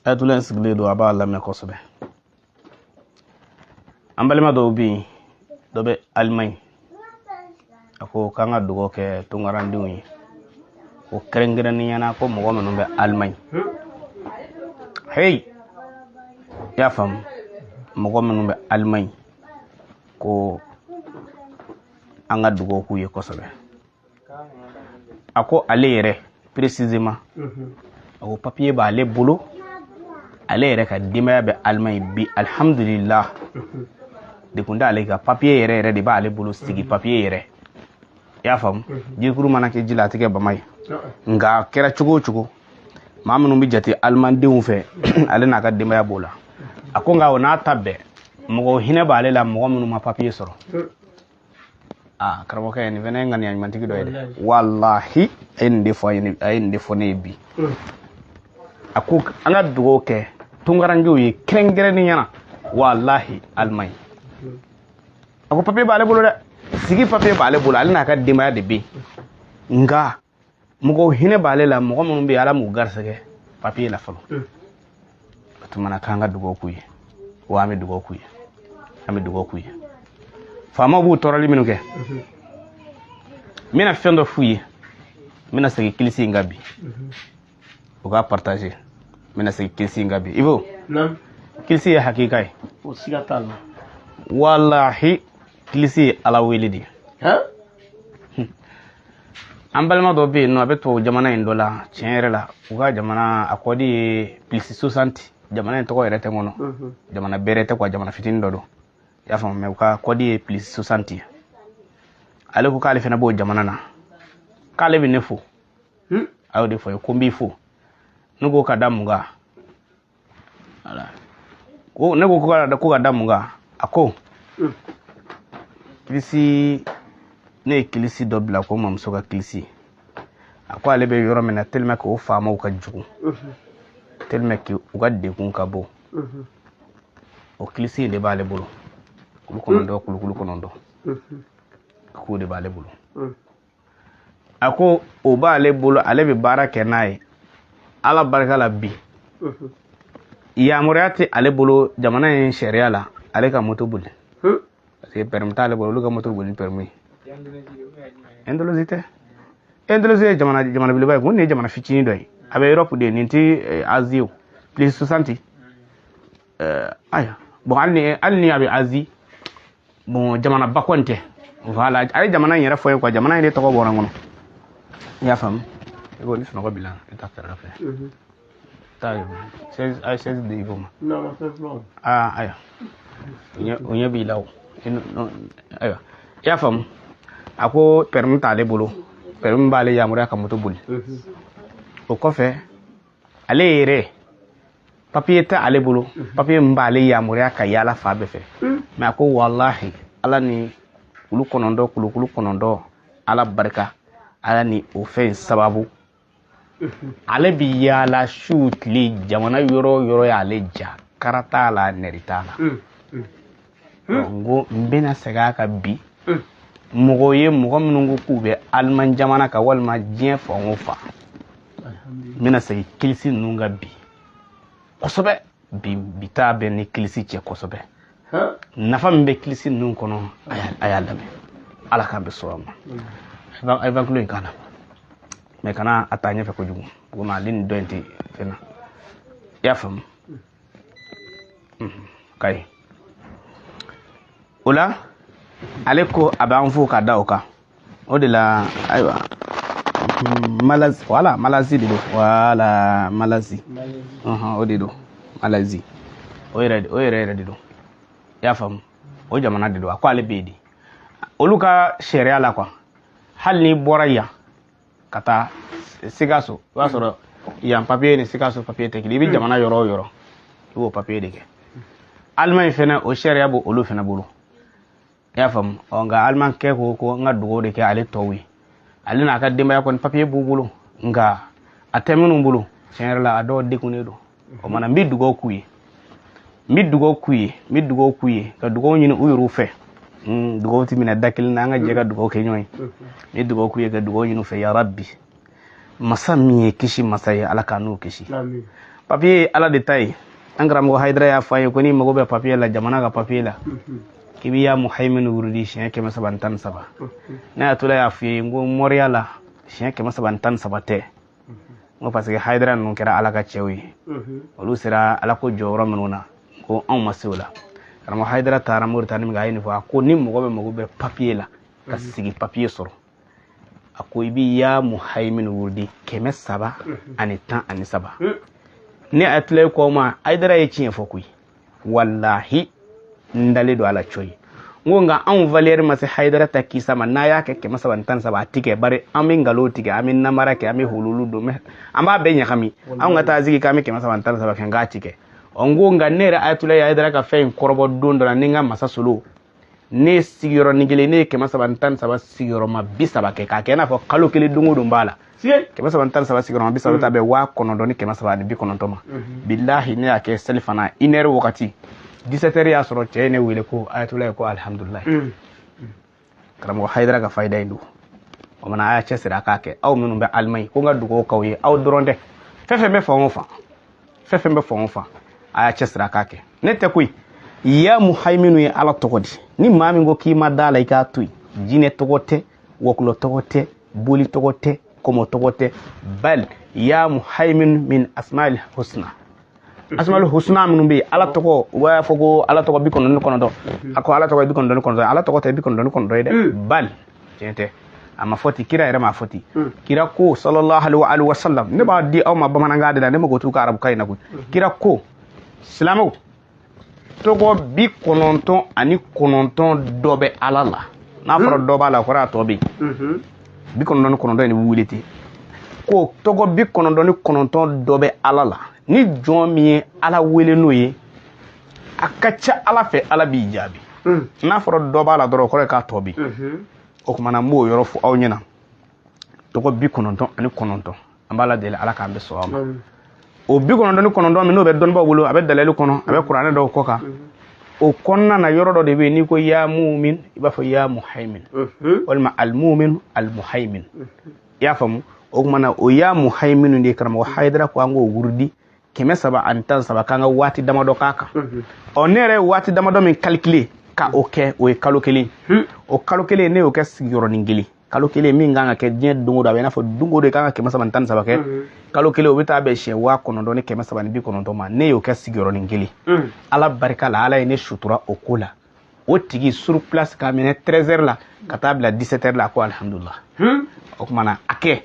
Ayatollah in sigilen don, a b'a lamɛn kosɛbɛ. An balima dɔw bɛ yen, dɔ bɛ Alimaɲi, a ko k'an ka dugawu kɛ tunkarandenw ye, ko kɛrɛnkɛrɛnnenya na ko mɔgɔ minnu bɛ Alimaɲi. Hey, i y'a faamu, mɔgɔ minnu bɛ Alimaɲi, ko an ka dugawu k'u ye kosɛbɛ. A ko ale yɛrɛ précisément, a ko papiye b'ale bolo, ale yɛrɛ ka denbaya bɛ Alimaɲi bi, alhamdulillah, dekun t'ale kan, papiye yɛrɛ yɛrɛ de b'ale bolo, sigi papiye yɛrɛ. I y'a faamu, jirikuru mana kɛ ji la, a tɛ kɛ bama ye. Nka a kɛra cogo o cogo, maa minnu bɛ jate alimandenw fɛ, ale n'a ka denbaya b'o la. A ko nka o n'a ta bɛɛ, mɔgɔ hinɛ b'ale la, mɔgɔ minnu ma papiye sɔrɔ. Aa, karamɔgɔkɛ, nin fana ye ŋaniya ɲumantigi dɔ ye dɛ. Walahi, a ye nin de fɔ a ye nin de fɔ ne ye bi. A ko an ka dugawu kɛ tunkarankew ye kɛrɛnkɛrɛnnenya na, walahi, Alimaɲi. A ko papiye b'ale bolo dɛ, sigi papiye b'ale bolo, ale n'a ka denbaya de bɛ yen. Nka mɔgɔw hinɛ b'ale la, mɔgɔ minnu bɛ yen, Ala m'u garisɛgɛ papiye la fɔlɔ. O tuma na k'an ka dugawu k'u ye. Wa an bɛ dugawu k'u ye, an bɛ dugawu k'u ye. Faamaw b'u tɔɔrɔli minnu kɛ, n bɛna fɛn dɔ f'u ye. N bɛna segin kilisi in kan bi, u k'a partager. N bɛna segin kilisi in kan bi. Ibo, kilisi ye hakika ye. O siga t'a la. Walahi, kilisi ye Ala wele de ye. An balima dɔ bɛ yen nɔ, a bɛ tubabu jamana in dɔ la. Tiɲɛ yɛrɛ la, u ka jamana a code ye plus 60. Jamana in tɔgɔ yɛrɛ tɛ n kɔnɔ, jamana bɛrɛ tɛ quoi, jamana fitinin dɔ don, i y'a faamu. Mais u ka code ye plus 60 ye. Ale ko k'ale fana b'o jamana na, k'ale bɛ ne fo. A y'o de fɔ ye ko n b'i fo. Ne ko ka da mun kan? Voilà, ko ne ko ko ka da mun kan? A ko kilisi, ne ye kilisi dɔ bila ko mamuso ka kilisi. A ko ale bɛ yɔrɔ min na, tellement que o faamaw ka jugu, tellement que u ka degun ka bon, o kilisi in de b'ale bolo, kulu 9, kulukulu 9, k'o de b'ale bolo. A ko o b'ale bolo, ale bɛ baara kɛ n'a ye, Ala barika la. Bi yamaruya tɛ ale bolo jamana in sariya la ale ka moto boli, parce que permis t'ale bolo. Olu ka moto boli ni permis ye. Indonésie tɛ, Indonésie ye jamana belebeleba ye. Ko nin ye jamana fitinin dɔ ye, a bɛ Europe de, nin ti Asie. O plus 60, ayiwa, bon, hali ni a bɛ Asie, bon, jamana ba kɔni tɛ. Voilà, a ye jamana in yɛrɛ fɔ ye quoi, jamana in de tɔgɔ bɔra n kɔnɔ, i y'a faamu. I ko ni sunɔgɔ b'i la, i ta kɛrɛfɛ taa, chaise, a ye chaise di Ibo ma. Non, ma fɛn fɔlɔ. Aa, ayiwa, o ɲɛ b'i la o. Ayiwa, i y'a faamu. A ko permis t'ale bolo, permis b'ale yamaruya ka moto boli. O kɔfɛ, ale yɛrɛ papiye tɛ ale bolo, papiye min b'ale yamaruya ka yaala fan bɛɛ fɛ. Mais a ko walahi, Ala ni kulu 9, kulukulu 9, Ala barika, Ala ni o fɛn in sababu, ale bi yaala su tile, jamana yɔrɔ o yɔrɔ y'ale ja, kara t'a la, nɛri t'a la. N ko n bɛna segin a kan bi. Mɔgɔ ye, mɔgɔ minnu ko k'u bɛ Aliman jamana kan walima diɲɛ fan o fan, n bɛna segin kilisi ninnu kan bi kosɛbɛ. Bi bi taa bɛ ni kilisi cɛ kosɛbɛ. Nafa min bɛ kilisi ninnu kɔnɔ, a y'a lamɛn. Ala k'an bɛ sɔrɔ a ma. A ye ventilo in k'a la, mais kana a taa ɲɛfɛ kojugu, komi ale ni dɔ in tɛ fɛn na, i y'a faamu. Kayi o la, ale ko a b'an fo ka da o kan. O de la, ayiwa, Malaisie, voilà, Malaisie de don. Voilà, Malaisie, o de don, Malaisie, o yɛrɛ, o yɛrɛ yɛrɛ de don, i y'a faamu. O jamana de don. A ko ale bɛ yen de, olu ka sariya la quoi, hali n'i bɔra yan ka taa Sikaso, i b'a sɔrɔ yan papiye ni Sikaso papiye tɛ kelen. I bɛ jamana yɔrɔ o yɔrɔ, i b'o papiye de kɛ. Alimaɲi fɛnɛ, o sariya b'o olu fɛnɛ bolo, i y'a faamu. Ɔ, nka alimankɛ ko ko n ka dugawu de kɛ ale tɔw ye. Ale n'a ka denbaya kɔni, papiye b'u bolo, nka a tɛ minnu bolo, tiɲɛ yɛrɛ la, a dɔw degunnen don. O mana, n bɛ dugawu k'u ye, n bɛ dugawu k'u ye, n bɛ dugawu k'u ye, ka dugawu ɲini u yɛrɛw fɛ. Dugawu ti minɛ da kelen na, an ka jɛ ka dugawu kɛ ɲɔgɔn ye. N bɛ dugawu k'u ye, ka dugawu ɲini u fɛ. Yarabi, masa min ye kisi masa ye, Ala k'an n'u kisi. Papier ye Ala de ta ye. An karamɔgɔ Hayidara y'a fɔ an ye ko n'i mago bɛ papier la, jamana ka papier la, k'i b'i ya Muhaiminu wurudi siɲɛ 313. Ne y'a tola y'a f'i ye n ko moriya la siɲɛ 313 tɛ. N ko parce que Hayidara ninnu kɛra Ala ka cɛw ye, olu sera Ala ko jɔyɔrɔ minnu na, ko anw ma se o la. Karamɔgɔ Hayidara taara Moritani min kɛ, a ye nin fɔ. A ko ni mɔgɔ bɛ mago bɛ papier la ka sigi papier sɔrɔ, a ko i b'i ya Muhaiminu wurudi 313. Ne Ayatulayi ko ma, Hayidara ye tiɲɛ fɔ koyi, walahi n dalen don a la coyi. N ko nka anw valeur ma se Hayidara ta kisa ma. N'a y'a kɛ 313, a ti kɛ, bari an bɛ nkalon tigɛ, an bɛ namara kɛ, an bɛ hululu don, an b'a bɛɛ ɲagami. Anw ka taa sigi k'an bɛ 313 kɛ, n k'a ti kɛ. Ɔ, n ko nka ne yɛrɛ Ayatulayi Hayidara ka fɛn in kɔrɔbɔ don dɔ la ni n ka masa solo, ne ye sigiyɔrɔnin kelen, ne ye 313 sigiyɔrɔma 30 kɛ, k'a kɛ i n'a fɔ kalo kelen don o don b'a la. 313 sigiyɔrɔma 30 bɛ taa bɛn 9390 ma. Bilahi, ne y'a kɛ seli fana une heure wagati, 17 heures y'a sɔrɔ cɛ ye ne wele ko Ayatulayi ko alihamudulilayi, karamɔgɔ Hayidara ka fayida in don. O mana a y'a cɛsiri a k'a kɛ. Aw minnu bɛ Alimaɲi, ko n ka dugawu k'aw ye, aw dɔrɔn tɛ, fɛn fɛn bɛ fan o fan, fɛn fɛn bɛ fan o fan, a y'a cɛsiri a k'a kɛ. Ne tɛ koyi, ya Muhaiminu ye Ala tɔgɔ di. Ni maa min ko k'i ma da la, i k'a to yen. Jinɛ tɔgɔ tɛ, wɔkulɔ tɔgɔ tɛ, boli tɔgɔ tɛ, kɔmɔ tɔgɔ tɛ. Bal ya Muhaiminu min asmail husna. Asmail husna minnu bɛ yen, Ala tɔgɔ, u b'a fɔ ko Ala tɔgɔ 99. A ko Ala tɔgɔ 99, Ala tɔgɔ tɛ 99 ye dɛ. Bal tiɲɛ tɛ, a ma fɔ ten, kira yɛrɛ ma fɔ ten. Kira ko sallallahu alaihi wa sallam, ne b'a di aw ma bamanankan de la, ne mago t'u ka arabukan in na koyi. Kira ko silamɛw, tɔgɔ 99 dɔ bɛ Ala la. N'a fɔra dɔ b'a la, o kɔrɔ a tɔ bɛ yen. 99 in de bɛ wuli ten ko tɔgɔ 99 dɔ bɛ Ala la. Ni jɔn min ye Ala wele n'o ye, a ka ca Ala fɛ, Ala b'i jaabi. N'a fɔra dɔ b'a la dɔrɔn, o kɔrɔ ye k'a tɔ bɛ yen. O kumana n b'o yɔrɔ fɔ aw ɲɛna, tɔgɔ 99. An b'a la deli Ala k'an bɛ sɔn a ma. O 99 min n'o bɛ dɔnnibaw bolo, a bɛ dalilu kɔnɔ, a bɛ kuranɛ dɔw kɔ kan. O kɔnɔna na, yɔrɔ dɔ de bɛ yen, n'i ko ya mumin, i b'a fɔ ya muhaimin, walima almumin, almuhaimin, i y'a faamu. O kumana o ya muhaimin de ye karamɔgɔ Hayidara ko an k'o wurudi 313, k'an ka waati damadɔ k'a kan. Ɔ, ne yɛrɛ ye waati damadɔ min calculer ka o kɛ, o ye kalo kelen. O kalo kelen, ne y'o kɛ sigiyɔrɔnin kelen. Kalo kelen min kan ka kɛ diɲɛ don o don, a bɛ i n'a fɔ don o don i kan ka 313 kɛ. Kalo kelen, o bɛ taa bɛn siɲɛ 9390 ma. Ne y'o kɛ sigiyɔrɔnin kelen. Ala barika la, Ala ye ne sutura o ko la. O tigi sur place, k'a minɛ 13 heures la ka taa bila 17 heures la, a ko alihamudulila. O kumana a kɛ,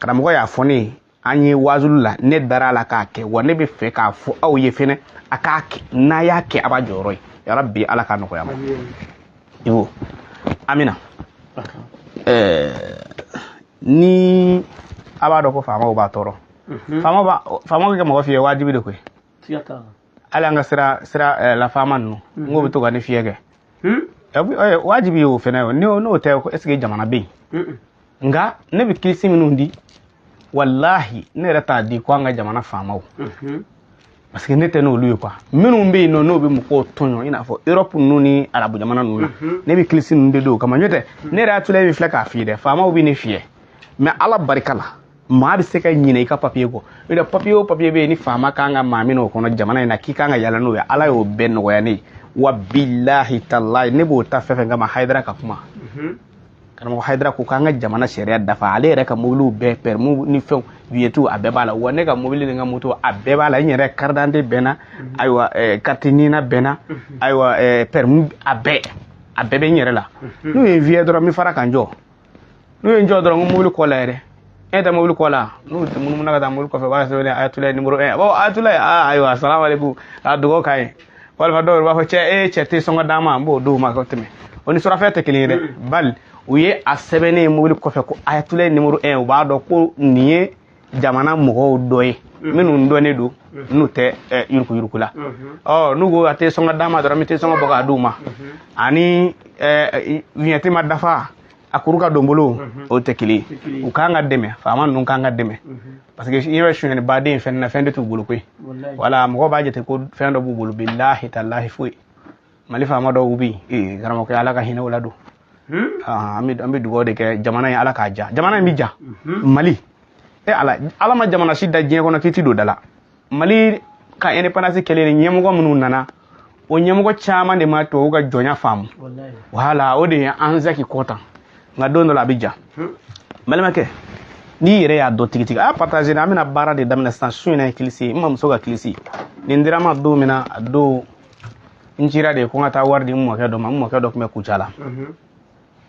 karamɔgɔ y'a fɔ ne ye, an ye waazulu la, ne dara a la k'a kɛ. Wa ne bɛ fɛ k'a fɔ aw ye fɛnɛ, a k'a kɛ. N'a y'a kɛ, a b'a jɔyɔrɔ ye. Yarabi, Ala k'a nɔgɔya ma. Iwo amina. Ni a b'a dɔn ko faamaw b'a tɔɔrɔ, faamaw b'a, faamaw bɛ kɛ mɔgɔ fiyɛ wajibi de koyi. Hali an ka sira sira la faama ninnu, n k'o bɛ to ka ne fiyɛ kɛ wajibi ye o fɛnɛ. N'o tɛ, est ce que jamana bɛ yen? Nka ne bɛ kilisi minnu di, walahi ne yɛrɛ t'a di ko an ka jamana faamaw, parce que ne tɛ n'olu ye quoi. Minnu bɛ yen nɔ, n'o bɛ mɔgɔw tɔɲɔ, i n'a fɔ Europe ninnu ni arabu jamana ninnu na, ne bɛ kilisi ninnu de don o kama. N'o tɛ, ne yɛrɛ Ayatulayi min filɛ k'a f'i ye dɛ, faamaw bɛ ne fiyɛ, mais Ala barika la, maa bɛ se ka ɲinɛ i ka papiye kɔ. N'o tɛ, papiye o papiye bɛ yen ni faama kan ka maa min o kɔnɔ jamana in na, k'i kan ka yala n'o ye, Ala y'o bɛɛ nɔgɔya ne ye. Wa bilahi talahi, ne b'o ta fɛn fɛn kama, Hayidara ka kuma, karamɔgɔ Hayidara ko k'an ka jamana sariya dafa. Ale yɛrɛ ka mobiliw bɛɛ, permis ni fɛnw, vignette, a bɛɛ b'a la. Wa ne ka mobili ni n ka moto, a bɛɛ b'a la. N yɛrɛ carte d'identité bɛnna, ayiwa, carte NINA bɛnna, ayiwa, permis, a bɛɛ bɛ n yɛrɛ la. N'u ye n fiyɛ dɔrɔn, n bɛ fara ka n jɔ. N'u ye n jɔ dɔrɔn, n ko mobili kɔ la yɛrɛ, e tɛ mobili kɔ la. N'u munumuna ka taa mobili kɔfɛ, u b'a sɛbɛn Ayatulayi numéro 1. Bon, Ayatulayi, aa, ayiwa, salamu aleykum, a dugawu k'an ye. Walima dɔw yɛrɛ b'a fɔ cɛ, e cɛ tɛ sɔngɔ d'an ma, n b'o d'u ma ka tɛmɛ. O ni surafɛn tɛ kelen ye dɛ. Bali u ye a sɛbɛnnen ye mobili kɔfɛ ko Ayatulayi numéro 1, u b'a dɔn ko nin ye jamana mɔgɔw dɔ ye minnu dɔnnen don, n'u tɛ yurukuyuruku la. Ɔ, n'u ko a tɛ sɔngɔ d'an ma dɔrɔn, n bɛ te sɔngɔ bɔ k'a d'u ma. Ani vignette ma dafa, a kuru ka don bolo, o tɛ kelen ye. U kan ka dɛmɛ, faama ninnu kan ka dɛmɛ, parce que i bɛ sonyɛni baden fɛn na, fɛn de t'u bolo koyi. Wala mɔgɔw b'a jate ko fɛn dɔ b'u bolo, bilahi talahi foyi. Mali faama dɔw bɛ yen, karamɔgɔkɛ, Ala ka hinɛ o la don. An bɛ dugawu de kɛ jamana in, Ala k'a ja. Jamana in bɛ ja. Mali, e Ala, Ala ma jamana si da diɲɛ kɔnɔ k'i ti don da la. Mali ka indépendance kɛlen, ɲɛmɔgɔ minnu nana, o ɲɛmɔgɔ caman de ma tubabu ka jɔnya faamu. Wala o de ye an zaki kɔ tan. Nka don dɔ la, a bɛ ja. Balimakɛ, n'i yɛrɛ y'a dɔn tigitigi, a y'a partager. An bɛna baara de daminɛ sisan su in na. Ye kilisi ye, n mamuso ka kilisi nin dira n ma don min na, a don n cira de ko n ka taa wari di n mɔkɛ dɔ ma. N mɔkɛ dɔ tun bɛ Kucala,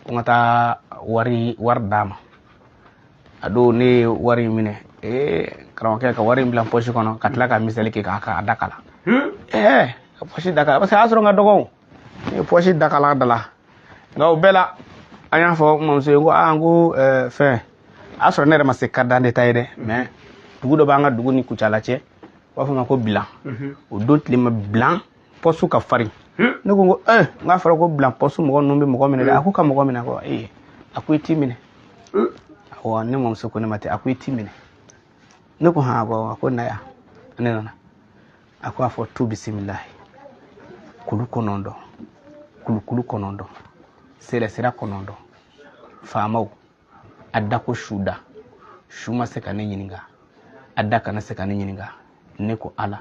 ko n ka taa wari d'a ma. A don ne ye wari in minɛ, ee, karamɔgɔkɛ, ka wari in bila poche kɔnɔ, ka tila ka misali kɛ k'a da kala, ɛɛ, ka poche da kala, parce que a y'a sɔrɔ n ka dɔgɔw, ne ye poche da kala da la. Nka o bɛɛ la, an y'a fɔ n mamuso ye ko aa, n ko fɛn a y'a sɔrɔ ne yɛrɛ ma se carte d'identité ye dɛ. Mais dugu dɔ b'an ka dugu ni Kucala cɛ, u b'a fɔ ma ko Bilan. O don tile ma, Bilan poste ka farin. Ne ko n k'a fɔra ko Bilan poste mɔgɔ ninnu bɛ mɔgɔ minɛ dɛ. A ko ka mɔgɔ minɛ ko ee, a ko i t'i minɛ. Awɔ, ne mamuso ko ne ma ten, a ko i t'i minɛ. Ne ko hɔn. A ko na yan. Ne nana, a ko a fɔ tu bisimilahi, kulu 9, kulukulu 9, sɛrɛsira 9, faamaw a da ko su da su ma se ka ne ɲininka, a da kana se ka ne ɲininka. Ne ko Ala,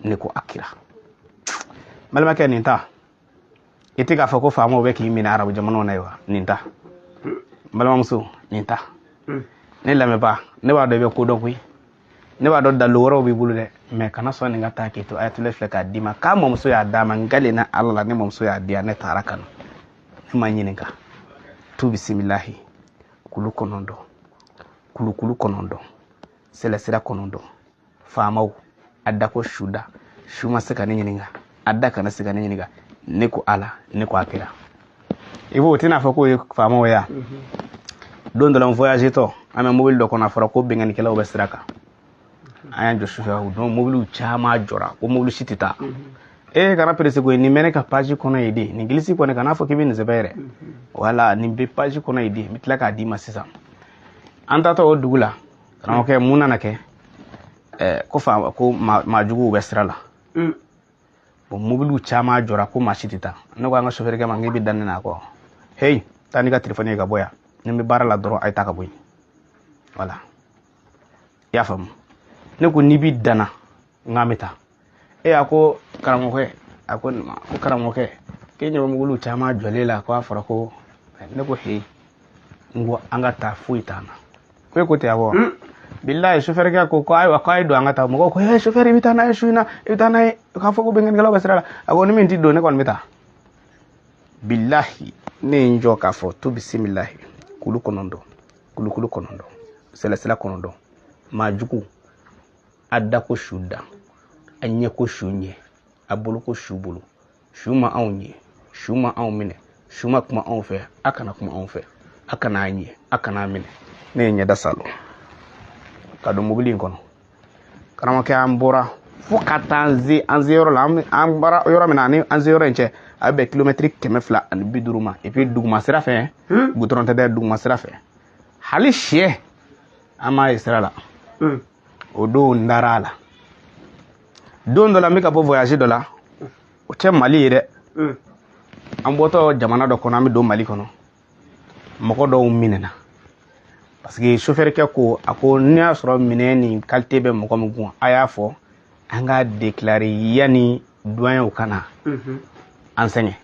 ne ko a kira. Balimakɛ, nin ta i tɛ k'a fɔ ko faamaw bɛ k'i minɛ arabu jamanaw na ye wa? Nin ta, n balimamuso, nin ta. Ne lamɛnbaa, ne b'a dɔn i bɛ ko dɔn koyi. Ne b'a dɔn dalu wɛrɛw b'i bolo dɛ, mais kana sɔn nin ka taa k'i to. Ayatollah filɛ k'a d'i ma, k'a mamuso y'a d'a ma. N na Ala la, ne mamuso y'a di yan. Ne taara ka na, ne ma ɲininka. Tu bisimilahi, kulu 9, kulukulu 9, sɛlɛsira 9, faamaw a da ko su da su ma se ka ne ɲininka, a da kana se ka ne ɲininka. Ne ko Ala, ne ko a kira. I b'o tɛna fɔ k'o ye faamaw ye. Don dɔ la, n voyage tɔ, an bɛ mobili dɔ kɔnɔ, a fɔra ko binkannikɛlaw bɛ sira kan. An y'an jɔ sufɛ, o don mobiliw caman jɔra, ko mobili si tɛ taa. E kana pressé koyi, nin bɛ ne ka page kɔnɔ yen de. Nin kilisi kɔni, kana fɔ k'i bɛ nin sɛbɛn yɛrɛ. Wala nin bɛ page kɔnɔ yen de, n bɛ tila k'a d'i ma sisan. An taatɔ o dugu la, karamɔgɔkɛ, mun nana kɛ? Ko fa ko maa juguw bɛ sira la. Bon, mobiliw caman jɔra, ko maa si tɛ taa. Ne ko an ka sofɛrikɛ ma, n k'i bɛ da ne na kɔ. Hey, taa n'i ka telefɔni ye ka bɔ yan. Ni n bɛ baara la dɔrɔn, a ye taa ka bɔ yen. Wala, i y'a faamu? Ne ko n'i bi danna, n k'an bɛ taa. E, a ko karamɔgɔkɛ, a ko ne ma ko karamɔgɔkɛ, k'e ɲɛ bɛ mobiliw caman jɔlen la, ko a fɔra ko. Ne ko he, n ko an ka taa, foyi t'an na. Ko e ko ten? Awɔ, bilayi. Sofɛrikɛ ko ayiwa, ko a ye don, an ka taa. Mɔgɔw ko ee, sofɛri, i bɛ taa n'a ye su in na, i bɛ taa n'a ye k'a fɔ ko binkannikɛlaw bɛ sira la. A ko ni min tɛ don, ne kɔni bɛ taa. Bilahi, ne ye n jɔ k'a fɔ tu bisimilahi, kulu 9, kulukulu 9, sɛlɛsira 9, maa jugu a da ko su da, a ɲɛ ko su ɲɛ, a bolo ko su bolo, su ma anw ɲɛ, su ma anw minɛ, su ma kuma anw fɛ, a kana kuma anw fɛ, a kana an ɲɛ, a kana an minɛ. Ne ye ɲɛda salo ka don mobili in kɔnɔ. Karamɔgɔkɛ, an bɔra fo ka taa an se an se yɔrɔ la. An bɔra yɔrɔ min na ani an se yɔrɔ in cɛ, a bɛ bɛn kilomɛtiri 250 ma. Et puis duguma sira fɛ, goudron tɛ dɛ, duguma sira fɛ, hali sɛ an m'a ye sira la. O don n dara a la. Don dɔ la, n bɛ ka bɔ voyage dɔ la, o tɛ Mali ye dɛ. An bɔtɔ jamana dɔ kɔnɔ, an bɛ don Mali kɔnɔ, mɔgɔ dɔw minɛna, parce que chauffeur ko, a ko n'i y'a sɔrɔ minɛn nin qualité bɛ mɔgɔ min kun, a y'a fɔ an k'a déclarer yanni douaniers ka na an sɛgɛn.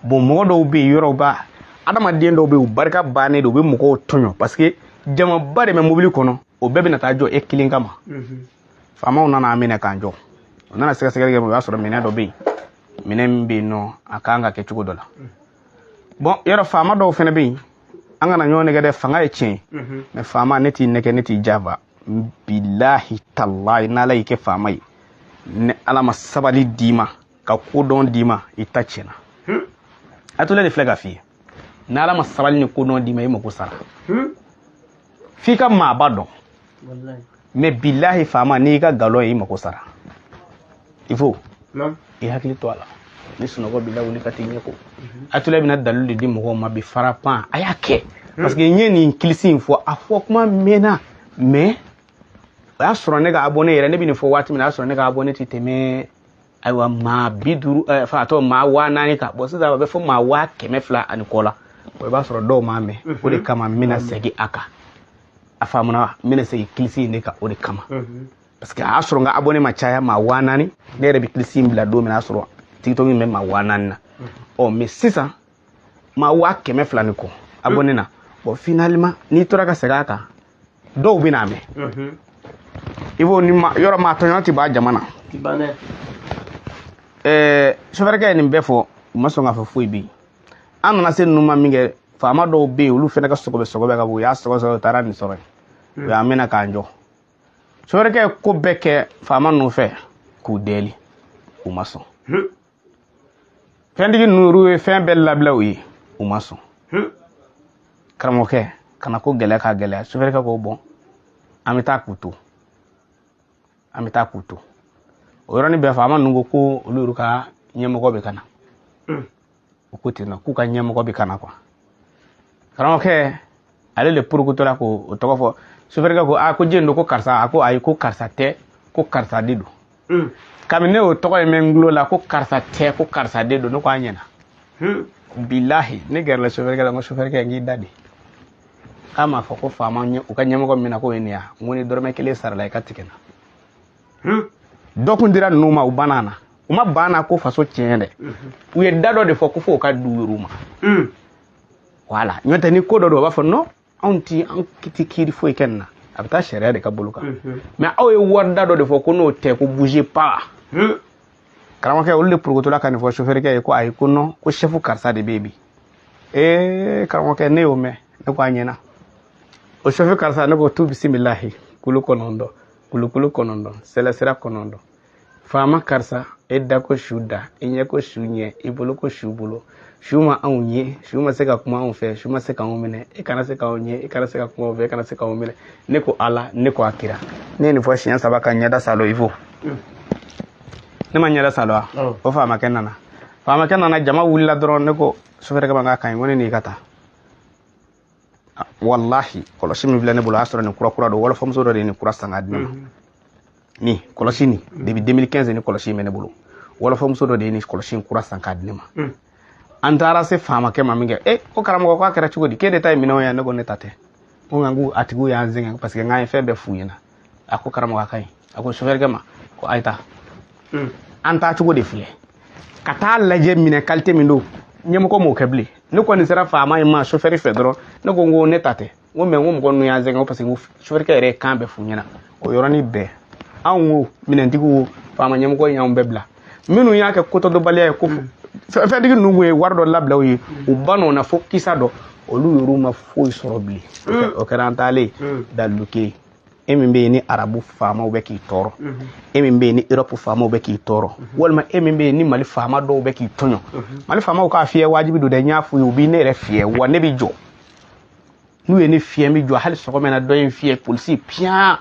Bon, mɔgɔ dɔw bɛ yen, yɔrɔw ba adamaden dɔw bɛ yen, u barika bannen don, u bɛ mɔgɔw tɔɲɔ, parce que jamaba de bɛ mobili kɔnɔ, o bɛɛ bɛna taa jɔ e kelen kama. Faamaw nana an minɛ k'an jɔ. U nana sɛgɛsɛgɛli kɛ, o y'a sɔrɔ minɛn dɔ bɛ yen, minɛn min bɛ yen nɔ, a kan ka kɛ cogo dɔ la. Bon, yɔrɔ faama dɔw fana bɛ yen, an kana ɲɔgɔn nɛgɛ dɛ, fanga ye tiɲɛ ye. Mais faama, ne t'i nɛgɛ, ne t'i janfa. Bilahi talahi, n'Ala y'i kɛ faama ye, ni Ala ma sabali d'i ma, ka kodɔn d'i ma, i ta tiɲɛna. Atole de filɛ ka f'i ye, n'Ala ma sabali ni kodɔn d'i ma, i mako sara. F'i ka maaba dɔn. Mais bilahi, faama, n'i ka galon ye, i mako sara. Il faut i hakili to a la. Ni sunɔgɔ b'i la, wuli ka t'i ɲɛ ko. Atole bɛna dalilu de di mɔgɔw ma bi farapan. A y'a kɛ parce que n ye nin kilisi in fɔ, a fɔ kuma mɛnna, mais o y'a sɔrɔ ne ka abonné yɛrɛ, ne bɛ nin fɔ waati min na, o y'a sɔrɔ ne ka abonné tɛ tɛmɛ, ayiwa, maa 50, a tɔgɔ maa 4000 kan. Bon, sisan a bɛ fɔ maa 200,000 ani kɔ la. O i b'a sɔrɔ dɔw m'a mɛn, o de kama n bɛna segin a kan. A faamuna wa? N bɛna segin kilisi in de kan, o de kama. Parce que a y'a sɔrɔ n ka abonné ma caya maa 4000. Ne yɛrɛ bɛ kilisi in bila don min na, a y'a sɔrɔ TikTok in bɛ maa 4000 na. Ɔ, mais sisan maa 200,000 ni kɔ abonné na. Bon, finalement n'i tora ka segin a kan, dɔw bɛ n'a mɛn. I b'o ni ma yɔrɔ maa tɔɲɔ tɛ ban jama na. Ɛɛ, sofɛrikɛ ye nin bɛɛ fɔ, u ma sɔn k'a fɔ foyi. Bɛ yen, an nana se ninnu ma min kɛ, faama dɔw bɛ yen, olu fana ka sɔgɔbɛ sɔgɔbɛ ka bon, u y'a sɔgɔ sɔgɔ, u taara nin sɔrɔ yen, u y'an minɛ k'an jɔ. Sofɛrikɛ ye ko bɛɛ kɛ faama ninnu fɛ k'u deli, u ma sɔn. Fɛntigi ninnu olu ye fɛn bɛɛ labila u ye, u ma sɔn. Karamɔgɔkɛ kana ko gɛlɛya k'a gɛlɛya. Sofɛrikɛ ko bɔn, an bɛ taa k'u to, an bɛ taa k'u to. O yɔrɔnin bɛɛ, faama ninnu ko ko olu yɛrɛ ka ɲɛmɔgɔ bɛ ka na. U ko ten nɔ k'u ka ɲɛmɔgɔ bɛ ka na kuwa. Karamɔgɔkɛ ale de porokotola k'o tɔgɔ fɔ. Sofɛrikɛ ko aa, ko jɛn don? Ko karisa? A ko ayi, ko karisa tɛ, ko karisa de don. Kabini ne y'o tɔgɔ in mɛn n tulo la, ko karisa tɛ, ko karisa de don, ne ko a ɲɛna. Bilahi, ne gɛrɛla sofɛrikɛ la, n ko sofɛrikɛ, n k'i da de k'a m'a fɔ ko faama u ka ɲɛmɔgɔ min na k'o ye nin ye. N ko ni dɔrɔmɛ kelen sarala, i ka tigɛ n na. Dɔ kun dira ninnu ma, u banna na, u ma ban na ko faso tiɲɛ dɛ. U ye da dɔ de fɔ ko f'o ka du yɛrɛ ma. Wala n'o tɛ, ni ko dɔ don, u b'a fɔ non, anw ti, an ti kiiri foyi kɛ nin na, a bɛ taa sariya de ka bolo kan. Mais aw ye wari da dɔ de fɔ ko n'o tɛ, ko bouger pas. Karamɔgɔkɛ, olu de porokotola ka nin fɔ sofɛrikɛ ye ko ayi, ko non, ko chef karisa de bɛ yen bi. Ee, karamɔgɔkɛ, ne y'o mɛn, ne ko a ɲɛna. O chef karisa, ne ko tu bisimilahi, kulu 9, kulukulu 9, sɛlɛsira 9. Faama karisa, e da ko su da, i ɲɛ ko su ɲɛ, i bolo ko su bolo. Su ma anw ye, su ma se ka kuma anw fɛ, su ma se k'anw minɛ. E kana se k'anw ye, e kana se ka kuma anw fɛ, e kana se k'anw minɛ. Ne ko Ala, ne ko a kira. Ne ye nin fɔ siɲɛ saba ka ɲɛda salo. I fo ne ma ɲɛda salo wa? O faamakɛ nana, faamakɛ nana, jama wulila dɔrɔn. Ne ko sofɛrikɛ ma k'a ka ɲi, ko ne n'i ka taa. Walahi, kɔlɔsi min filɛ ne bolo, a y'a sɔrɔ nin kura kura don. Wɔlɔfɔmuso dɔ de ye nin kura san k'a di ne ma. Ni kɔlɔsi nin, depuis 2015 ni kɔlɔsi in bɛ ne bolo. Wɔlɔfɔmuso dɔ de ye nin kɔlɔsi in kura san k'a di ne ma. An taara se faamakɛ ma min kɛ, e ko karamɔgɔ, k'a kɛra cogo di k'e de ta ye minɛnw ye? Ne ko ne ta tɛ. N ko nka, n ko a tigiw y'an sɛgɛn parce que n k'an ye fɛn bɛɛ f'u ɲɛna. A ko karamɔgɔ, a ka ɲi. A ko sofɛrikɛ ma ko a ye taa. An taa cogo de filɛ ka taa lajɛ minɛ qualité min don. Ɲɛmɔgɔ m'o kɛ bilen. Ne kɔni sera faama in ma sofɛri fɛ dɔrɔn, ne ko n ko ne ta tɛ, n ko mais n ko mɔgɔ ninnu y'an sɛgɛn parce que n ko sofɛrikɛ yɛrɛ ye kan bɛɛ f'u ɲɛna. O yɔrɔnin bɛɛ, anw ko minɛntigiw, faama ɲɛmɔgɔ y'anw bɛɛ bila. Minnu y'a kɛ kotɔdɔbaliya ye, ko fɛntigi ninnu kun ye wari dɔ labila u ye, u ba nɔ na fo kisa dɔ, olu yɛrɛw ma foyi sɔrɔ bilen. O kɛra an taalen dalilu kelen. E min bɛ yen ni arabu faamaw bɛ k'i tɔɔrɔ, e min bɛ yen ni Europe faamaw bɛ k'i tɔɔrɔ, walima e min bɛ yen ni Mali faama dɔw bɛ k'i tɔɲɔ, Mali faamaw k'a fiyɛ wajibi don dɛ. N y'a f'u ye, u b'i ne yɛrɛ fiyɛ wa ne bɛ jɔ. N'u ye ne fiyɛ, n bɛ jɔ. Hali sɔgɔma na, dɔ ye n fiyɛ polisi piyan.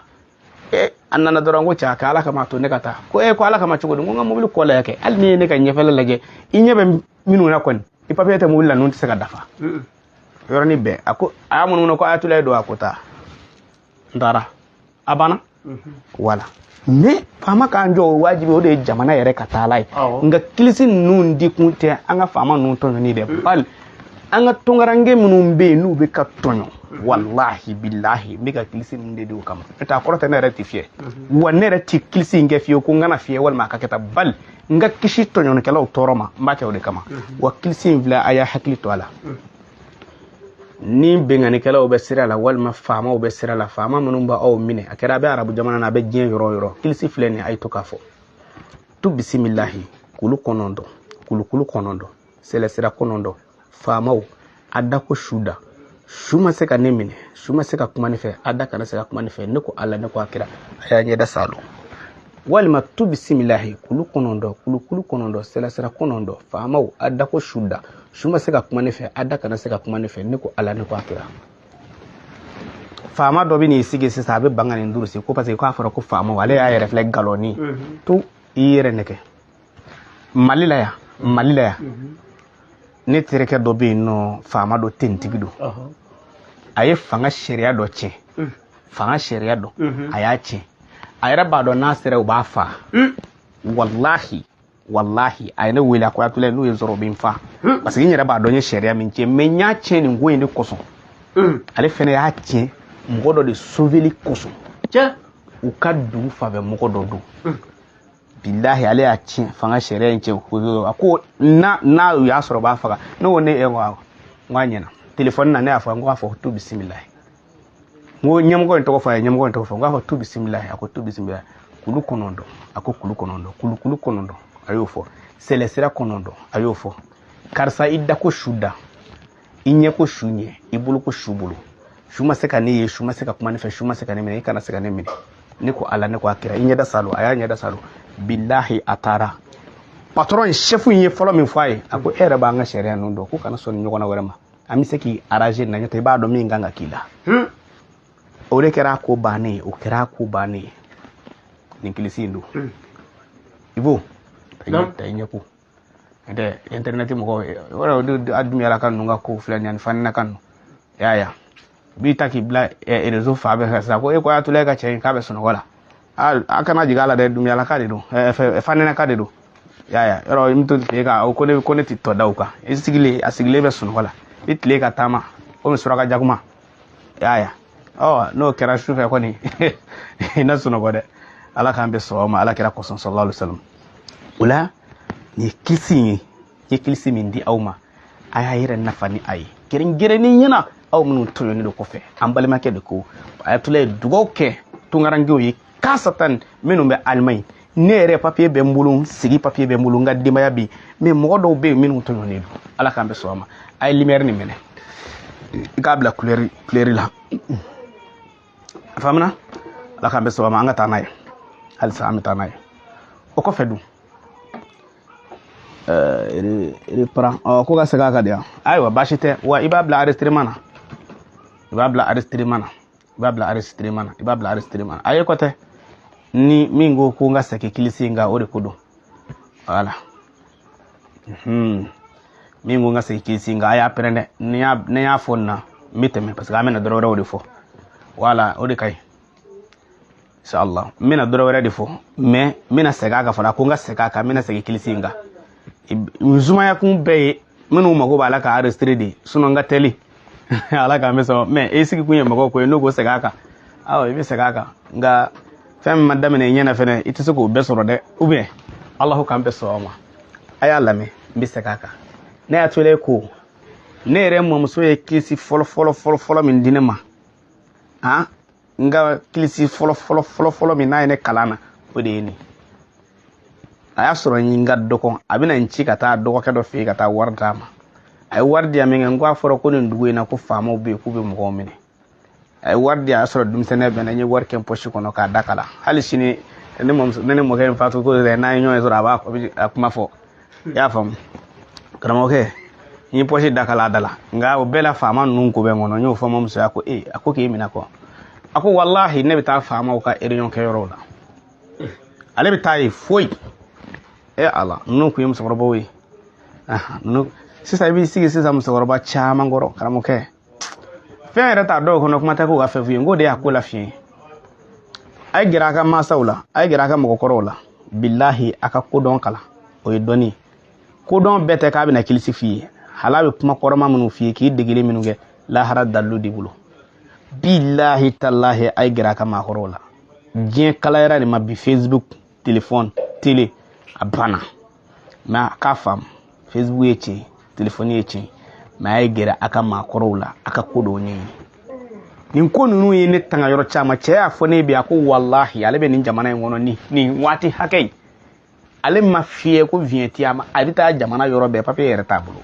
E, a nana dɔrɔn ko cɛ, a kɛ Ala kama, to ne ka taa. Ko e ko Ala kama cogo di? N ko n ka mobili kɔ lajɛ kɛ, hali n'i ye ne ka ɲɛfɛla lajɛ, i ɲɛ bɛ minnu na kɔni, i papiye tɛ mobili la, ninnu tɛ se ka dafa. Yɔrɔnin bɛɛ, a ko a y'a munumunu ko Ayatollah don. A ko taa, n taara, a banna. Wala mais faama k'an jɔ, o wajibi, o de ye jamana yɛrɛ ka taala ye. Nka kilisi ninnu di kun tɛ an ka faama ninnu tɔɲɔni dɛ, bali an ka tunkaranke minnu bɛ yen n'u bɛ ka tɔɲɔ. Walahi bilahi, n bɛ ka kilisi ninnu de di o kama. N'o tɛ, a kɔrɔ tɛ ne yɛrɛ tɛ fiyɛ wa, ne yɛrɛ tɛ kilisi in kɛ fiyewu ko n kana fiyɛ walima a ka kɛ tan. Bali n ka kisi tɔɲɔnikɛlaw tɔɔrɔ ma, n b'a kɛ o de kama. Wa kilisi in filɛ, a y'a hakili to a la. Ni benganikɛlaw bɛ sira la walima faamaw bɛ sira la, faama minnu b'aw minɛ, a kɛra a bɛ arabu jamana na, a bɛ diɲɛ yɔrɔ o yɔrɔ, kilisi filɛ nin ye, a ye to k'a fɔ tu bisimilahi, kulu 9, kulukulu 9, sɛlɛsira 9. Faamaw, a da ko su da, su ma se ka ne minɛ, su ma se ka kuma ne fɛ, a da kana se ka kuma ne fɛ. Ne ko Ala, ne ko a kira, a y'a ɲɛda salo. Walima tu bisimilahi, kulu 9, kulukulu 9, sɛlɛsira 9. Faamaw, a da ko su da, su ma se ka kuma ne fɛ, a da kana se ka kuma ne fɛ. Ne ko Ala, ne ko a kira. Faama dɔ bɛ n'i sigi sisan, a bɛ ban ka nin durusi ko parce que k'a fɔra ko faamaw, ale y'a yɛrɛ filɛ galɔni to i yɛrɛ nɛgɛ. Mali la yan, Mali la yan, ne terikɛ dɔ bɛ yen nɔ, faama dɔ, tentigi don. A ye fanga sariya dɔ tiɲɛ, fanga sariya dɔ a y'a tiɲɛ. A yɛrɛ b'a dɔn n'a sera u b'a fa. Walahi walahi, a ye ne wele, a ko Ayatollah, n'u ye sɔrɔ u bɛ n fa parce que n yɛrɛ b'a dɔn n ye sariya min tiɲɛ, mais n y'a tiɲɛ nin ko in de kosɔn. Ale fɛnɛ y'a tiɲɛ mɔgɔ dɔ de sauveli kosɔn. U ka dugu fanfɛ mɔgɔ dɔ don. Bilahi, ale y'a tiɲɛ fanga sariya in cɛ. A ko n'a u y'a sɔrɔ, u b'a faga. Ne ko ne n ko a ɲɛna telefɔni na. Ne y'a fɔ, n ko a fɔ tu bisimilahi. N ko ɲɛmɔgɔ in tɔgɔ fɔ a ye, ɲɛmɔgɔ in tɔgɔ fɔ. N k'a fɔ tu bisimilahi. A ko tu bisimilahi kulu 9. A ko kulu 9, kulu kulu 9, a y'o fɔ. Sɛlɛsira 9, a y'o fɔ. Karisa, i da ko su da, i ɲɛ ko su ɲɛ, i bolo ko su bolo. Su ma se ka ne ye, su ma se ka kuma ne fɛ, su ma se ka ne minɛ, i kana se ka ne minɛ. Ne ko Ala, ne ko a kira. I ɲɛda salo. A y'a ɲɛda salo. Bilahi, a taara patron in, chef in ye fɔlɔ min fɔ a ye, a ko e yɛrɛ b'an ka sariya ninnu dɔn, ko kana sɔn nin ɲɔgɔnna wɛrɛ ma, an bɛ se k'i arranger na, ɲɔtɛ i b'a dɔn min kan ka k'i la. O de kɛra a ko bannen ye, o kɛra a ko bannen ye. Nin kilisi in don, i b'o ta i ɲɛ ko tɛ internet mɔgɔw yɔrɔ a dumuyala ka ninnu ka ko filɛ nin ye, ani fanina ka ninnu. I y'a ye, b'i ta k'i bila réseau fan bɛɛ fɛ sisan ko e ko y'a tula e ka cɛ in k'a bɛ sunɔgɔ la. A kana jigin a la dɛ, dumuyala ka de don, fanina ka de don. I y'a ye, yɔrɔ n to tile kan, o ko ne ko ne tɛ tɔ da o kan. I sigilen, a sigilen bɛ sunɔgɔ la, i tile ka taama komi suraka jakuma. I y'a ye, ɔ n'o kɛra su fɛ kɔni, i na sunɔgɔ dɛ. Ala k'an bɛ sɔn ma, Ala kɛra kosɔn, sallallahu alaihi wasallam. O la nin ye kilisi ye, n ye kilisi min di aw ma, a y'a yɛrɛ nafa ni a ye kɛrɛnkɛrɛnnen ɲɛna, aw minnu tɔɲɔnen don kɔfɛ. An balimakɛ de ko Ayatollah ye dugawu kɛ tunkarankew ye, kasatan minnu bɛ Alimaɲi. Ne yɛrɛ papiye bɛ n bolo, sigi papiye bɛ n bolo, n ka denbaya bɛ yen, mais mɔgɔ dɔw bɛ yen minnu tɔɲɔnen don. Ala k'an bɛ sɔn a ma. A ye lumière nin minɛ, i k'a bila couleur la. A faamuna? Ala k'an bɛ sɔn a ma. An ka taa n'a ye halisa, an bɛ taa n'a ye o kɔfɛ dun. Reprend. Ɔ ko ka segin a kan de yan. Ayiwa, baasi tɛ. Wa i b'a bila enregistrement na, i b'a bila enregistrement na, i b'a bila enregistrement na, i b'a bila enregistrement na. A ye kɔtɛ ni min ko ko n ka segin kilisi in kan, o de ko don. Voilà, min ko n ka segin kilisi in kan, a y'a pɛrɛn dɛ. Ni y'a fɔ nin na, n bɛ tɛmɛ, parce que an bɛna dɔrɔ wɛrɛw de fɔ. Voilà, o de ka ɲi. Inshallah, n bɛna dɔrɔ wɛrɛ de fɔ, mais n bɛna segin a kan fana. Ko n ka segin a kan, n bɛna segin kilisi in kan. Zumaya kun bɛɛ ye minnu mago b'a la ka enregistrer de, sinon n ka teli. Ala k'an bɛ sɔn. Mais e sigi kun ye mɔgɔw ko ye, n'o ko segin a kan, awɔ, i bɛ segin a kan. Nka fɛn min ma daminɛ i ɲɛna fɛnɛ, i tɛ se k'o bɛɛ sɔrɔ dɛ. Ou bien Alahu k'an bɛɛ sɔn ma. A y'a lamɛn, n bɛ segin a kan. Ne y'a to ko ne yɛrɛ mɔmuso ye kilisi fɔlɔ fɔlɔ fɔlɔ fɔlɔ min di ne ma, han, n ka kilisi fɔlɔ fɔlɔ fɔlɔ fɔlɔ min n'a ye ne kalan na, o de ye nin. A y'a sɔrɔ n ka dɔgɔ, a bɛna n ci ka taa dɔgɔkɛ dɔ fɛ yen ka taa wari d'a ma. A ye wari di yan min kɛ, n ko a fɔra ko nin dugu in na ko faamaw bɛ yen k'u bɛ mɔgɔw minɛ. A ye wari di yan, a y'a sɔrɔ denmisɛnninya bɛ n na. N ye wari kɛ n pɔsi kɔnɔ k'a da kala. Hali sini ne mɔmuso, ne ni mɔkɛ in fatu ko dɛ, n'an ye ɲɔgɔn sɔrɔ, a b'a a kuma fɔ. I y'a faamu, karamɔgɔkɛ, n ye pɔsi da kala a da la. Nka o bɛɛ la, faama ninnu ko bɛ n kɔnɔ. N y'o fɔ n mɔmuso ye, a ko ee, a ko k'e minɛ kɔ. A ko walahi, ne bɛ taa faamaw ka réunion kɛyɔrɔw la, ale bɛ taa yen foyi. E Ala, ninnu kun ye musokɔrɔbaw ye. Ninnu sisan, i b'i sigi sisan musokɔrɔba caman kɔrɔ, karamɔgɔkɛ, fɛn yɛrɛ t'a dɔw kɔnɔ, kuma tɛ k'u ka fɛn f'u ye. N k'o de y'a ko la fiɲɛ ye. A ye gɛrɛ a ka mansaw la, a ye gɛrɛ a ka mɔgɔkɔrɔw la. Bilahi, a ka kodɔn kalan, o ye dɔnni ye. Kodɔn bɛɛ tɛ k'a bɛna kilisi f'i ye. Hal'a bɛ kuma kɔrɔma minnu f'i ye k'i degeli minnu kɛ, lahara dalilu d'i bolo. Bilahi talahi, a ye gɛrɛ a ka maakɔrɔw la. Diɲɛ kalayara de ma bi. Facebook, téléphone, télé, a banna. Mais a k'a faamu, Facebook ye tiɲɛ, téléphone ye tiɲɛ, mais a ye gɛrɛ a ka maakɔrɔw la, a ka ko dɔw ɲɛɲini. Nin ko ninnu ye ne tanga yɔrɔ caman. Cɛ y'a fɔ ne bi, a ko walahi, ale bɛ nin jamana in kɔnɔ nin waati hakɛ in, ale ma fiyɛ ko viɲɛ a ma. A bɛ taa jamana yɔrɔ bɛɛ, papiye yɛrɛ t'a bolo.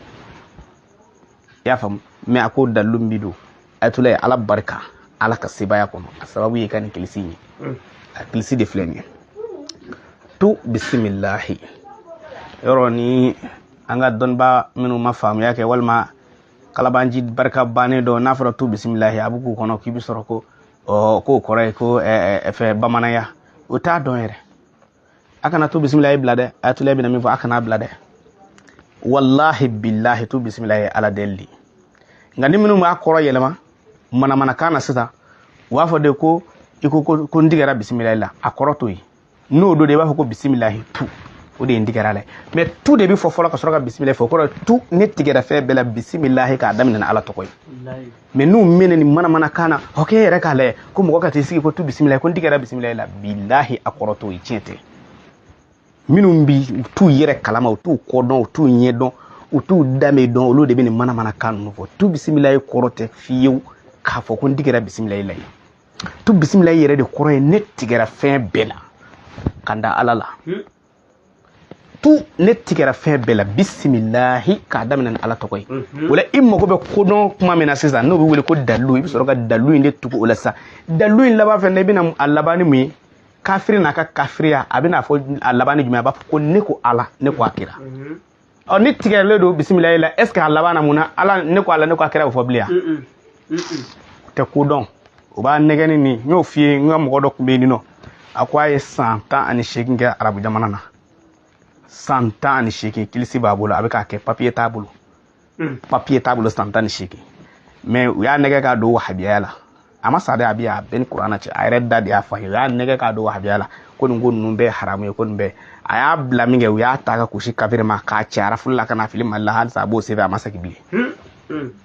I y'a faamu? Mais a ko dalilu min bi don Ayatollah, Ala barika, Ala ka sebaaya kɔnɔ, a sababu ye ka nin kilisi in ye. A kilisi de filɛ nin ye, tu bisimilahi. Yɔrɔ ni an ka dɔnniba minnu ma faamuya kɛ, walima kalabanji barika bannen dɔ, n'a fɔra tu bisimilahi, a bɛ k'u kɔnɔ k'i bɛ sɔrɔ ko ɔ k'o kɔrɔ ye ko fɛ bamananya. O t'a dɔn yɛrɛ. A kana tu bisimilahi bila dɛ. Ayatollah bɛna min fɔ, a kana bila dɛ. Wallahi billahi, tu bisimilahi Ala deli de. Nka ni minnu b'a kɔrɔ yɛlɛma manamanakan na sisan, u b'a fɔ de ko i ko ko n tigɛra bisimilahi la. A kɔrɔ t'o ye. N'o don de, i b'a fɔ ko bisimilahi tu. O de ye n tigɛra la ye. Mais tu de bɛ fɔ fɔlɔ ka sɔrɔ ka bisimilahi fɔ. O kɔrɔ tu, ne tigɛra fɛn bɛɛ la, bisimilahi, k'a daminɛ ni Ala tɔgɔ ye. Mais n'u mɛnɛ nin manamanakan na, o k'e yɛrɛ k'a lajɛ ko mɔgɔ ka t'i sigi ko tu bisimilahi, ko n tigɛra bisimilahi la, bilahi, a kɔrɔ t'o ye, tiɲɛ tɛ. Minnu bi u t'u yɛrɛ kalama, u t'u kɔ dɔn, u t'u ɲɛ dɔn, u t'u danbe dɔn, olu de bɛ nin manamanakan ninnu fɔ. Tu bisimilahi kɔrɔ tɛ fiyewu k'a fɔ ko n tigɛra bisimilahi la ye. Tu bisimilahi yɛrɛ de kɔrɔ ye ne tigɛra fɛn bɛɛ la ka da Ala la. Tu, ne tigɛra fɛn bɛɛ la, bisimilahi, k'a daminɛ ni Ala tɔgɔ ye. O la, i mago bɛ kodɔn kuma min na sisan, n'o bɛ wele ko dalilu, i bɛ sɔrɔ ka dalilu in de tugu. O la sisan, dalilu in laban fɛnɛ, i bɛna a laban ni mun ye? Kafiri n'a ka kafiriya, a bɛna fɔ a laban ni jumɛn? A b'a fɔ ko ne ko Ala, ne ko a kira. Ɔ, ni tigɛlen don bisimilahi la, est ce que a laban na mun na? Ala, ne ko Ala, ne ko a kira, bɛ fɔ bilen yan? O tɛ kodɔn, o b'a nɛgɛni. Ni n y'o f'i ye, n ka mɔgɔ dɔ tun bɛ yen nɔ, a ko a ye san 18 kɛ arabu jamana na, san 18. Kilisi b'a bolo, a bɛ k'a kɛ, papiye t'a bolo, papiye t'a bolo, san 18. Mais u y'a nɛgɛ k'a don wahabiyaya la. A ma sa dɛ, a bi a bɛɛ ni kuranna cɛ, a yɛrɛ da de y'a fɔ a ye. U y'a nɛgɛ k'a don wahabiya la ko nin ko ninnu bɛɛ ye haramu ye, ko nin bɛɛ. A y'a bila min kɛ, u y'a ta ka kusi kafiri ma k'a cɛ arafulu la ka na fili Mali la. Halisa a b'o sɛbɛn, a ma segin bilen.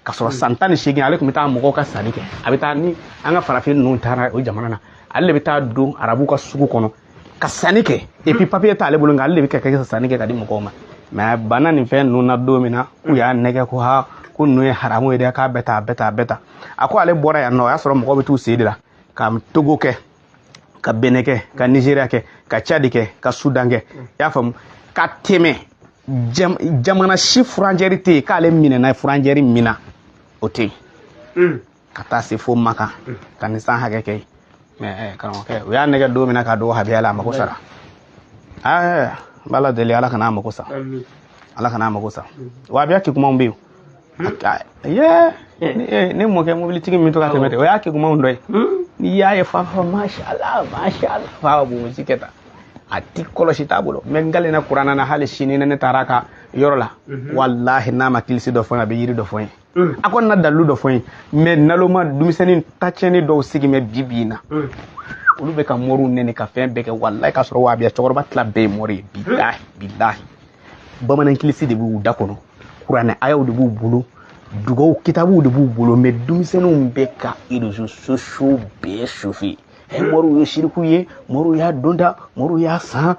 Ka sɔrɔ san 18, ale tun bɛ taa mɔgɔw ka sanni kɛ. A bɛ taa ni an ka farafin ninnu taara o jamana na, ale de bɛ taa don arabuw ka sugu kɔnɔ ka sanni kɛ. Et puis papier t'ale bolo, nka ale de bɛ kɛ ka sanni kɛ ka di mɔgɔw ma. Mais bana nin fɛn ninnu na, don min na k'u y'a nɛgɛ ko ha, ko ninnu ye haramu ye dɛ, k'a bɛ tan, a bɛ tan, a bɛ tan, a ko ale bɔra yan nɔ, o y'a sɔrɔ mɔgɔw bɛ t'u sen de la ka Togo kɛ, ka Benin kɛ, ka Nigéria kɛ, ka Tchad kɛ, ka Soudan kɛ, i y'a faamu, ka tɛmɛ jamana si frontière tɛ yen k'ale minɛna frontière min na, o tɛ yen, ka taa se fo Maka ka nin san hakɛ kɛ yen. Mais karamɔgɔkɛ, u y'a nɛgɛ don min na k'a don wahabiya la, a mako sara. N b'Ala deli, Ala kana a mako sa, Ala kana a mako sa. Wahabiya kekumanw bɛ yen ye. Ne mɔkɛ mobilitigi min to ka tɛmɛ ten, o y'a kekumanw dɔ ye. N'i y'a ye fa fɔ masha Allah, masha Allah, fa b'o si kɛ tan, a ti kɔlɔsi t'a bolo. Mais n kalenna kuranna na, hali sini ne taara a ka yɔrɔ la, walahi, n'a ma kilisi dɔ fɔ n ye, a bɛ yiri dɔ fɔ n ye, a kɔni na dalilu dɔ fɔ n ye. Mais naloma denmisɛnnin tacɛnni dɔw sigi mɛ bi bi in na, olu bɛ ka moriw nɛni ka fɛn bɛɛ kɛ, walahi, k'a sɔrɔ wahabiya cɛkɔrɔba tila bɛɛ ye mori ye. Bilahi, bilahi, bamanan kilisi de b'u da kɔnɔ, kuranɛ ayaw de b'u bolo, dugawu kitabuw de b'u bolo. Mais denmisɛnninw bɛ ka réseaux sociaux bɛɛ chauffer: moriw ye siriku ye, moriw y'a don ta, moriw y'a san.